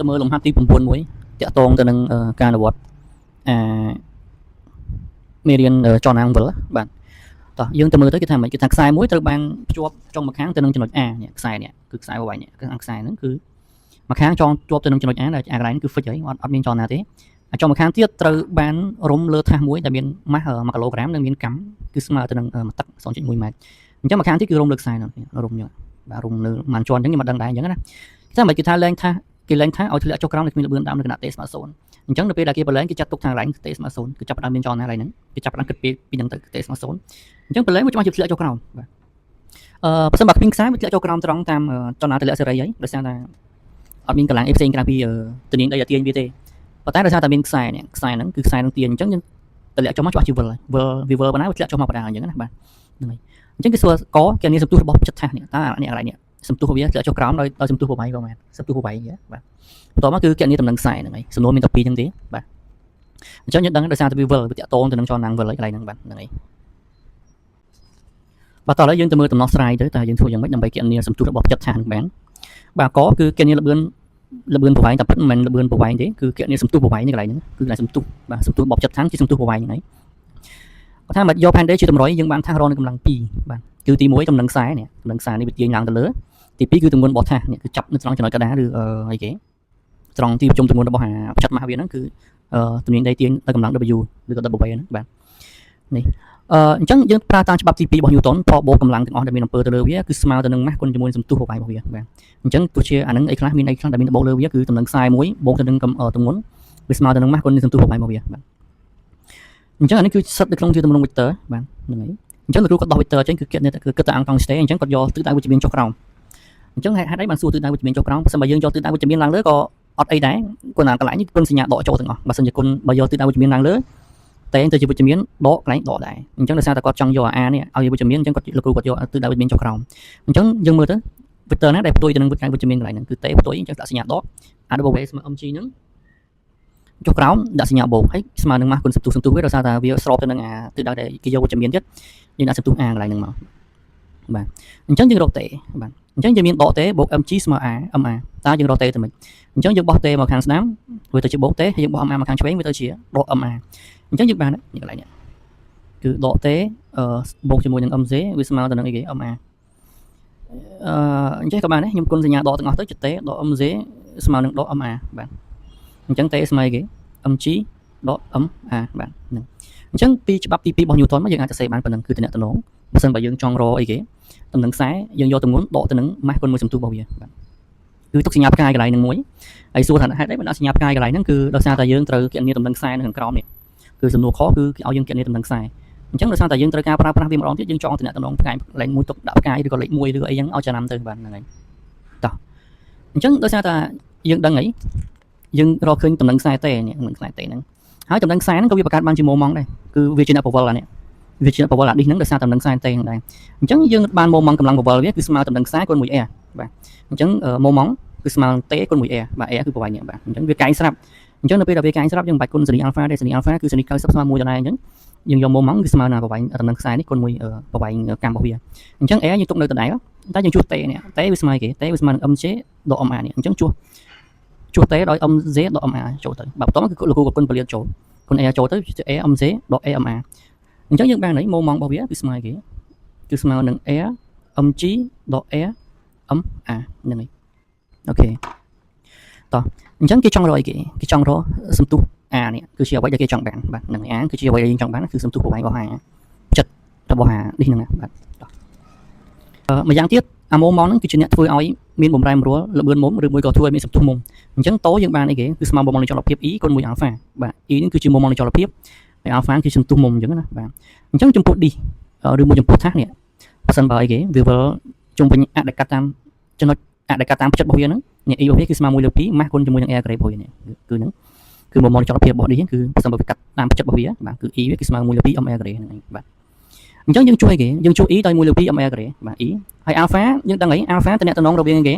ទៅមើលលំហាត់ទី9មួយតាក់ទងទៅនឹងការអនុវត្តអាមេរៀនចលនាវិលបាទតោះយើងទៅមើលទៅគេថាម៉េចគេថាខ្សែមួយត្រូវបានភ្ជាប់ចុងម្ខាងទៅនឹងចំណុច A នេះខ្សែនេះគឺខ្សែប្រវែងនេះគឺខ្សែហ្នឹងគឺម្ខាងចងជាប់ទៅនឹងចំណុច A ដែលអាកន្លែងគឺ fix ហើយអត់មានចលនាទេអាចុងម្ខាងទៀតត្រូវបានរុំលើថាសមួយដែលមានម៉ាស់1គីឡូក្រាមនិងមានកាំគឺស្មើទៅនឹងមួយទឹក0.1ម៉ែត្រអញ្ចឹងម្ខាងទៀតគឺរុំលើខ្សែហ្នឹងរុំយ៉ាងបាទរុំនៅមួយជាន់អញ្ចឹងខ្ញុំអត់ដឹងដែរអញ្ចឹងណាតែមិនគេថាលែងថាសគេលែងថាឲ្យធ្លាក់ចុះក្រោមនៅគ្មានល្បឿនដើមនៅគណៈ t ស្មើ0អញ្ចឹងនៅពេលដែលគេប្រឡែងគេចាត់ទុកថាកន្លែង t ស្មើ0គឺចាប់ផ្ដើមមានចលនាកន្លែងហ្នឹងគេចាប់ផ្ដើមគិតពីហ្នឹងទៅ t ស្មើ0អញ្ចឹងប្រឡែងវាច្បាស់ជាធ្លាក់ចុះក្រោមបាទបើសិនបើគ្មានខ្សែវាធ្លាក់ចុះក្រោមត្រង់តាមចលនាធ្លាក់សេរីហើយដោយសារតែអត់មានកម្លាំងអីផ្សេងក្រៅពីទនាងដីដែលទាញវាទេប៉ុន្តែដោយសារតែមានខ្សែនេះខ្សែហ្នឹងគឺខ្សែហ្នឹងទាញអញ្ចឹងយើងធ្លាក់ចុះមកច្បាស់ជាវិលហើយវិលវាវិលប៉ុណ្ណាវាធ្លាក់ចុះមកបណ្ដាអញ្ចឹងណាបាទហ្នឹងហើយអញ្ចឹងគេសួរកគេមានសន្ទុះរបស់ចិត្តថាសនេះតើនេះកន្លែងនេះសន្ទុះវាធ្លាក់ចុះក្រោមដោយសន្ទុះប្រវែងប្រហែលសន្ទុះប្រវែងបាទបន្ទាប់មកគឺគណនាតំណែងខ្សែហ្នឹងហើយសំណួរមានតែពីរហ្នឹងទេបាទអញ្ចឹងយើងដឹងដោយសារតែវាវិលវាតាក់ទងទៅនឹងចលនាវិលហើយកន្លែងហ្នឹងបាទហ្នឹងហើយបាទតោះឥឡូវយើងទៅមើលដំណោះស្រាយទៅតើយើងធ្វើយ៉ាងម៉េចដើម្បីគណនាសន្ទុះរបស់ផ្ចិតថាសហ្នឹងបានបាទកគឺគណនាល្បឿនល្បឿនប្រវែងតែពិតមិនមែនល្បឿនប្រវែងទេគឺគណនាសន្ទុះប្រវែងនេះកន្លែងហ្នឹងគឺកន្លែងសន្ទុះបាទសន្ទុះរបស់ផ្ចិតថាសជាសន្ទុះប្រវែងហ្នឹងហើយគាត់ថាមកយកផែនដីជាតម្រុយយើងបានថាសរងនៅកម្លាំង2បាទគឺទី1តំណែងខ្សែនេះតំណែងខ្សែនេះវាទាញឡើងទៅលើទី2គឺទម្ងន់របស់ថាសនេះគឺចាប់នៅត្រង់ចំណុចកណ្ដាលឬអីគេត្រង់ទីប្រជុំទម្ងន់របស់អាផ្ចិតម៉ាស់វាហ្នឹងគឺទំនាញដីទាញទៅកម្លាំង W ឬក៏ W ហ្នឹងបាទនេះអញ្ចឹងយើងប្រើតាមច្បាប់ទី2របស់ Newton ផលបូកកម្លាំងទាំងអស់ដែលមានអំពើទៅលើវាគឺស្មើទៅនឹងម៉ាស់គុណជាមួយសន្ទុះប្រវែងរបស់វាបាទអញ្ចឹងទោះជាអាហ្នឹងអីខ្លះមានអីខ្លះដែលមានបូកលើវាគឺតំណែងខ្សែមួយបូកទៅនឹងទម្ងន់វាស្មើទៅនឹងម៉ាស់គុណនឹងសន្ទុះប្រវែងរបស់វាបាទអញ្ចឹងអានេះគឺសិតនៅក្នុងជាទម្រង់ vector បាទហ្នឹងហើយអញ្ចឹងលោកគ្រូគាត់ដោះ vector ចេញគឺគិតគឺគិតតែអង្គតង់ស្តេអញ្ចឹងគាត់យកទិសដៅវិជ្ជមានចុះក្រោមអញ្ចឹងហេតុអីបានសួរទិសដៅវិជ្ជមានចុះក្រោមបើសិនបើយើងយកទិសដៅវិជ្ជមានឡើងលើក៏អត់អីដែរគុណអាកន្លែងនេះគុណសញ្ញាដកចូលទាំងអស់បើសិនជាគុណបើយកទិសដៅវិជ្ជមានឡើងលើតែទៅជាវិជ្ជមានដកកន្លែងដកដែរអញ្ចឹងដោយសារតែគាត់ចង់យកអានេះឲ្យវិជ្ជមានអញ្ចឹងគាត់លោកគ្រូគាត់យកទិសដៅវិជ្ជមានចុះក្រោមអញ្ចឹងយើងមើលទៅ vector ណាដែលផ្ទុយទៅនឹងវិជ្ជមានកន្លែងហ្នឹងគឺ t ផ្ទុយអញ្ចឹងដាក់សញ្ញាដកអា W ស្មើ mg ហ្នឹងចុះក្រោមដាក់សញ្ញាបូកហើយស្មើនឹងម៉ាស់គុណសន្ទុះសន្ទុះវាដោយសារតែវាស្របទៅនឹងអាទិសដៅដែលគេយកវិជ្ជមានទៀតយើងដាក់សន្ទុះ a កន្លែងហ្នឹងមកបាទអញ្ចឹងយើងរក t បាទអញ្ចឹងយើងមានដក t បូក mg ស្មើ a ma តើយើងរក t ទៅម៉េចអញ្ចឹងយើងបោះ t មកខាងស្ដាំវាទៅជាបូក t ហើយយើងបោះ ma មកខាងឆ្វេងវាទៅជាដក ma អញ្ចឹងយើងបាននេះកន្លែងនេះគឺដក t បូកជាមួយនឹង mg វាស្មើទៅនឹងអីគេ ma អញ្ចឹងក៏បានដែរខ្ញុំគុណសញ្ញាដកទាំងអស់ទៅជា t ដក mg ស្មើនឹងដក ma បាទអញ្ចឹង t ស្មើអីគេ mg ដក ma បាទហ្នឹងអញ្ចឹងពីច្បាប់ទី2របស់ Newton មកយើងអាចសរសេរបានប៉ុណ្ណឹងគឺតំណតំណងបើសិនបើយើងចង់រកអីគេតំណឹងខ្សែយើងយកទម្ងន់ដកទៅនឹងម៉ាស់គុណមួយសន្ទុះរបស់វាបាទគឺទុកសញ្ញាផ្កាយកន្លែងហ្នឹងមួយហើយសួរថាហេតុអីបានដាក់សញ្ញាផ្កាយកន្លែងហ្នឹងគឺដោយសារតែយើងត្រូវគណនាតំណឹងខ្សែនៅខាងក្រោមនេះគឺសំណួរខគឺគេឲ្យយើងគណនាតំណឹងខ្សែអញ្ចឹងដោយសារតែយើងត្រូវការប្រើប្រាស់វាម្ដងទៀតយើងចង់តំណតំណងផ្កាយលេខ1ទុកដាក់ផ្កាយឬក៏លេខ1ឬអីចឹងឲ្យចំណាំទៅបាទហ្នឹងហើយតោះអញ្ចឹងដោយសារតែយើងដឹងអីយើងរកឃើញតំណឹងខ្សែទេនេះតំណឹងខ្សែទេហ្នឹងហើយតំណឹងខ្សែហ្នឹងក៏វាបង្កើតបានជាម៉ូម៉ង់ដែរគឺវាជាអ្នកពវល់អានេះវាជាអ្នកពវល់អានេះហ្នឹងដោយសារតំណឹងខ្សែទេហ្នឹងដែរអញ្ចឹងយើងបានម៉ូម៉ង់កម្លាំងពវល់វាគឺស្មើតំណឹងខ្សែគុណ1 R បាទអញ្ចឹងម៉ូម៉ង់គឺស្មើនឹង T គុណ1 R បាទ R គឺប្រវែងនេះបាទអញ្ចឹងវាកែងស្រាប់អញ្ចឹងនៅពេលដែលវាកែងស្រាប់យើងមិនបាច់គុណសេនី alpha ទេសេនី alpha គឺសេនី90ស្មើ1ដដែលអញ្ចឹងយើងយកម៉ូម៉ង់គឺស្មើនឹងប្រវែងតំណឹងខ្សែនេះគុណមួយប្រវែងកម្មរបស់វាអញ្ចឹង R យើងទុកនៅដដែលតែយើងជួស T នេះ T វាស្មើគេ T វាស្មើនឹង mg ដក ma នេះអញ្ចឹងជួសជួស T ដោយ mg ដក ma ចូលទៅបាទបន្ទាប់មកគឺលោកគ្រូក៏គុណពលាតចូលគុណ R ចូលទៅជា A mg ដក A ma អញ្ចឹងយើងបានហើយម៉ូម៉ង់របស់វាគឺស្មើគេគឺស្មើនឹង R mg ដក R m a ហ្នឹងហើយ OK តោះអញ្ចឹងគេចង់រកអីគេគេចង់រកសន្ទុះ A នេះគឺជាអ្វីដែលគេចង់បានបាទហ្នឹង A គឺជាអ្វីដែលយើងចង់បានគឺសន្ទុះប្រវែងរបស់ A ចិត្តរបស់ A នេះហ្នឹងបាទតោះអឺម្យ៉ាងទៀតអាម៉ូម៉ង់ហ្នឹងគឺជាអ្នកធ្វើឲ្យមានបំរែបំរួលល្បឿនមុំឬមួយក៏ធ្វើឲ្យមានសន្ទុះមុំអញ្ចឹងតោយើងបានអីគេគឺស្មើម៉ូម៉ង់នៃចលភាព E គុណ1 alpha បាទ E នេះគឺជាម៉ូម៉ង់នៃចលភាពហើយ alpha គឺសន្ទុះមុំអញ្ចឹងណាបាទអញ្ចឹងចំពោះ D ឬមួយចំពោះថាសនេះបើសិនបើអីគេវាវិលជុំវិញអដែលកាត់តាមចំណុចអដែលកាត់តាមផ្ចិតរបស់វាហ្នឹងនេះ E របស់វាគឺស្មើ1លើ2ម៉ាស់គុណជាមួយនឹង R ការ៉េរបស់វានេះគឺហ្នឹងគឺម៉ូម៉ង់នៃចលភាពរបស់ D គឺបើសិនបើវាកាត់តាមផ្ចិតរបស់វាបាទគឺ E វាគឺស្មើ1លើ2 m R ការ៉េហ្នឹងឯងបាទអញ្ចឹងយើងជួយគេយើងជួយ E ដោយ1លើ2 m R ការ៉េបាទ E ហើយ alpha យើងដឹងអី alpha តំណតំណងរវាងគ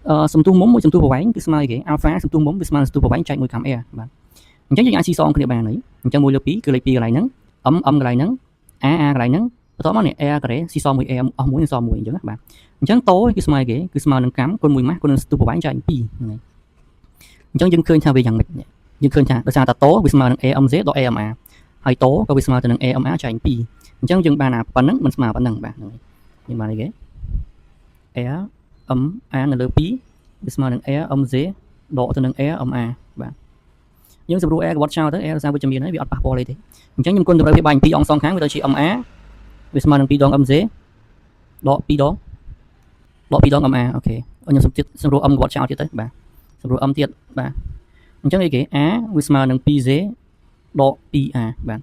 េអឺសន្ទុះមុំមួយសន្ទុះប្រវែងគឺស្មើគេ alpha សន្ទុះមុំវាស្មើនឹងសន្ទុះប្រវែងចែកមួយកាំ R បាទអញ្ចឹងយើងអាចស៊ីសងគ្នាបានហើយអញ្ចឹង1លើ2គឺលេខ2កន្លែងហ្នឹង m m កន្លែងហ្នឹង a a កន្លែងហ្នឹងបន្ទាប់មកនេះ r ការ៉េស៊ីសល់មួយ r អស់មួយនឹងសល់មួយអញ្ចឹងណាបាទអញ្ចឹងតោគឺស្មើគេគឺស្មើនឹងកាំគុណមួយម៉ាស់គុណនឹងស្ទុះប្រវែងចែក2ហ្នឹងហើយ អញ្ចឹងយើងឃើញថាវាយ៉ាងម៉េចយើងឃើញថាដោយសារតាតវាស្មើនឹង AMZ ដក AMA ហើយតក៏វាស្មើទៅនឹង AMA ចែង2អញ្ចឹងយើងបានអាប៉ុណ្ណឹងមិនស្មើប៉ុណ្ណឹងបាទហ្នឹងហើយយើងបានអីគេ A M A នៅលើ2វាស្មើនឹង A MZ ដកទៅនឹង A MA បាទយើងសម្រួល A ក្បត់ចោលទៅ A ដោយសារវិជ្ជមានហើយវាអត់ប៉ះពាល់អីទេអញ្ចឹងខ្ញុំគុណតម្រូវវាបែងពីរអង្គសងខាងវាទៅជា MA វាស្មើនឹង2ដង MZ ដក2ដងដក2ដង MA OK ខ្ញុំសុំទៀតសម្រួល M ក្បត់ចោលទៀតទៅបាទសម្រួល M ទៀតបាទអញ្ចឹងអីគេ A វាស្មើនឹង 2Z ដក 2A បាទ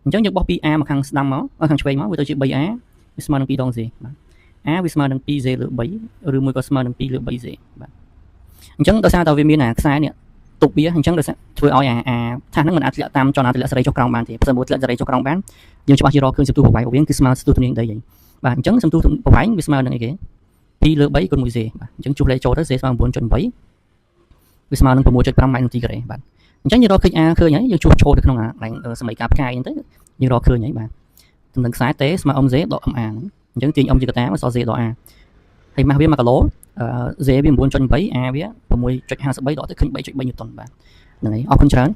អញ្ចឹងយើងបោះ 2A មកខាងស្ដាំមកខាងឆ្វេងមកវាទៅជា 3A វាស្មើនឹង2ដង Z បាទ A វាស្មើនឹង 2Z លើ3ឬមួយក៏ស្មើនឹង2លើ 3Z បាទអញ្ចឹងដោយសារតែវាមានអាខ្សែនេះទប់វាអញ្ចឹងដោយសារធ្វើឲ្យអាអាថាសហ្នឹងមិនអាចធ្លាក់តាមចលនាធ្លាក់សេរីចុះក្រោមបានទេបើសិនមកធ្លាក់សេរីចុះក្រោមបានយើងច្បាស់ជារកឃើញសន្ទុះប្រវែងរបស់វាគឺស្មើសន្ទុះទំនាញដីហើយបាទអញ្ចឹងសន្ទុះប្រវែងវាស្មើនឹងអីគេ2លើ3គុណ 1Z បាទអញ្ចឹងជួសលេខចូលទៅ Z ស្មើ9.8វាស្មើនឹង6.5ម៉ែត្រទីការ៉េបាទអញ្ចឹងយើងរកឃើញ A ឃើញហើយយើងជួសចូលទៅក្នុងអាកន្លែងសម័យកាលផ្កាយហ្នឹងទៅយើងរកឃើញហើយបាទទំនឹងខ្សែ T ស្មើ MZ ដក MA ហ្នឹងអញ្ចឹងទាញ M ជាកតាមកសល់ Z ដក A ហើយម៉ាស់វា1គីឡូ Z វា9.8 A វា6.53ដកទៅឃើញ3.3ញូតុនបាទហ្នឹងហើយអរគុណច្រើន។